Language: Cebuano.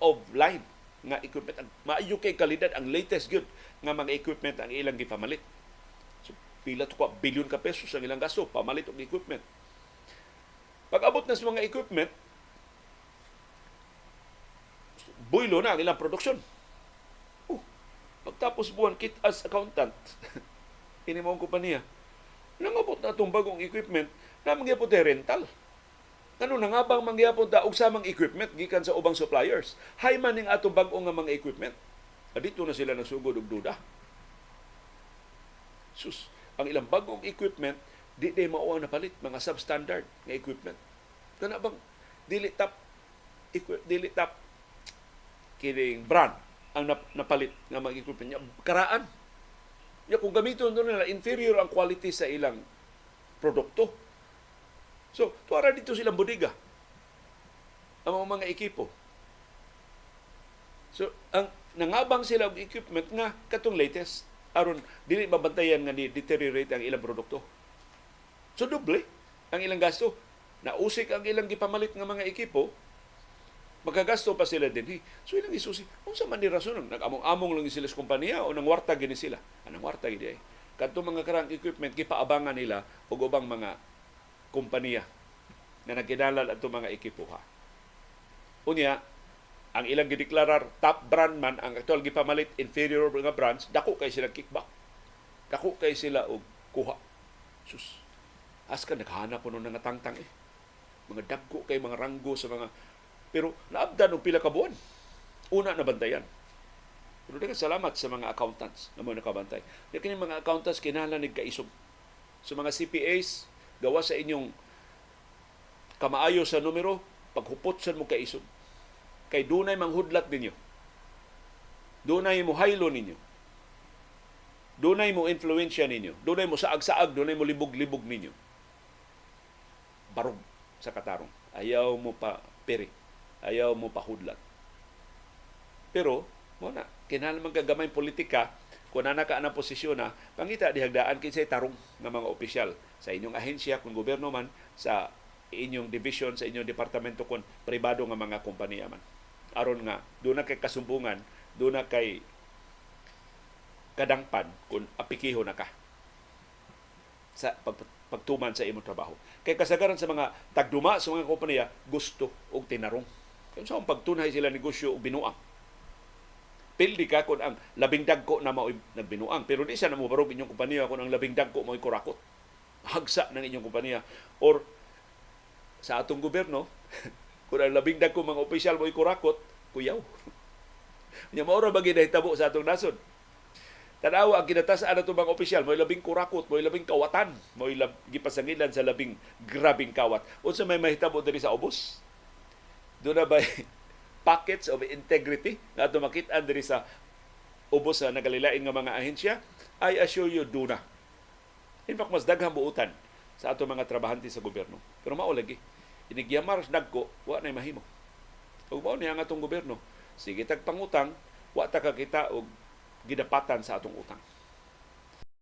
of line nga equipment. Ang maayo kay kalidad, ang latest gyud nga mga equipment ang ilang gipamalit. So pila to ka billion ka pesos ang ilang gasto pamalit og equipment. Pag abot na sa mga equipment, buylo na ang ilang produksyon. Oh, pagtapos buwan, kit as accountant, ini mo ang kompanya, nangabot na itong bagong equipment na mangyapon rental. Ngano nangabang mangyapon ta og samang equipment gikan sa ubang suppliers? Hay man ning atong bag-o nga mga equipment. Dito na sila nagsugod og duda. Sus, ang ilang bagong equipment di di mao ang napalit, mga substandard nga equipment. Kana bang dili top kining brand ang napalit nga mga equipment niya? Karaan. Ya kung gamiton nila, inferior ang quality sa ilang produkto. So, tuara dito silang bodega, ang mga ekipo. So, ang nangabang sila og equipment nga katong latest aron dili mabantayan nga ni deteriorate ang ilang produkto. So doble ang ilang gasto. Nausik ang ilang gipamalit nga mga ekipo, magkagasto pa sila dinhi. So ilang isusi, unsa man ni rason? Nag-among-among lang sila sa kompanya o nangwarta gini sila? Anong warta gini ay? Kadto mga karang equipment, gipaabangan nila og ubang mga kompanya nga nagkinahanglan adto mga ekipo ha. Unya, ang ilang gideklarar top brand man, ang actual gipamalit inferior nga brands, dako kay sila kickback. Dako kay sila og kuha. Sus. Aska naghanap ko nga tangtang eh. Mga dagko kay mga ranggo sa mga, pero naabdan og pila ka buwan. Una na bantayan. Pero daghang salamat sa mga accountants na mo nakabantay. Di kini mga accountants kinahanglan nig kaisog. Sa mga CPAs, gawa sa inyong kamaayo sa numero, paghupot sad mo kaisog. Kay dunay manghudlat ninyo. Dunay mo haylo ninyo. Dunay mo influensya ninyo. Dunay mo saag-saag, dunay mo libog-libog ninyo. Barog sa katarong. Ayaw mo pa peri. Ayaw mo pa hudlat. Pero, mo na, kinahanglan man kagamay politika, kung naa ka na posisyon na, pangita dihagdaan kinsay tarong nga mga opisyal sa inyong ahensya kung gobyerno man, sa inyong division, sa inyong departamento kung pribado nga mga kompanya man. Aron nga doon na kay kasumbungan, doon na kay kadangpan kung apikiho na ka sa pagtuman sa imong trabaho. Kay kasagaran sa mga tagduma sa mga kompanya gusto og tinarong. Kung sa pagtunhay sila negosyo og binuang. Pildi ka kung ang labing dagko na mao'y nagbinuang. Pero di siya na mobarog inyong kompanya kung ang labing dagko mao'y kurakot. Hagsa ng inyong kompanya. Or sa atong gobyerno, kung ang labing dagko mga opisyal mo'y kurakot, kuyaw. Nya mao ra ba ginahitabo sa atong nasod? Tanawa ang kinatas-an ato mga opisyal, mo'y labing kurakot, mo'y labing kawatan, mo'y gipasangilan sa labing grabing kawat. Unsa may mahitabo diri sa ubos? Doon na ba pockets of integrity nga ato makit-an diri sa ubos sa nagalilain nga mga ahensya? I assure you, duna. In fact, mas daghang buutan sa ato mga trabahante sa gobyerno. Pero mao lagi, inigyamar dagko, wa na mahimo. Ug mao niya ang atong gobyerno. Sige tag pangutang, wa ta kakita og gidapatan sa atong utang.